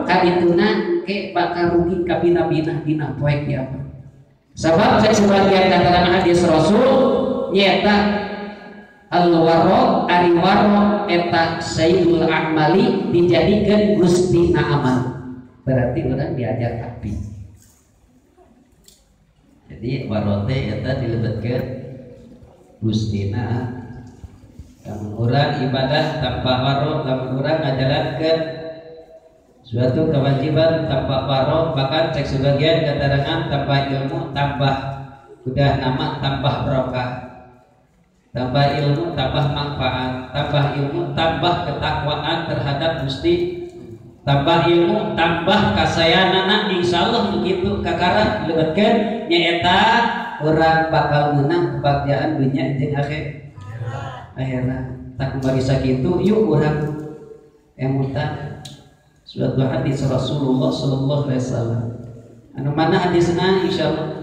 Kadituna ke bakal rugi kabina-bina dina poe kiamat. Sabab cek sebagian keterangan hadis Rasul nyata al-waro ari waro eta sayyidul a'mali dijadikan gustina amal. Berarti orang diajar api. Jadi waro teh eta dilebetkeun gustina. Lamun urang ibadah tanpa waro, lamun urang ngajalankeun suatu kewajiban tanpa waro, bahkan cek sebagian keterangan tanpa ilmu tambah udah nama tambah berkah, tambah ilmu tambah manfaat, tambah ilmu tambah ketakwaan terhadap Gusti, tambah ilmu tambah kasayanana, insyaallah begitu kakara lebetkeun nyaeta urang bakal menang kebahagiaan dunia jeung akhir akhirat. Tak bagi sakitu yuk urang emutan suatu hadis Rasulullah sallallahu alaihi wasallam. Anu mana hadisna insyaallah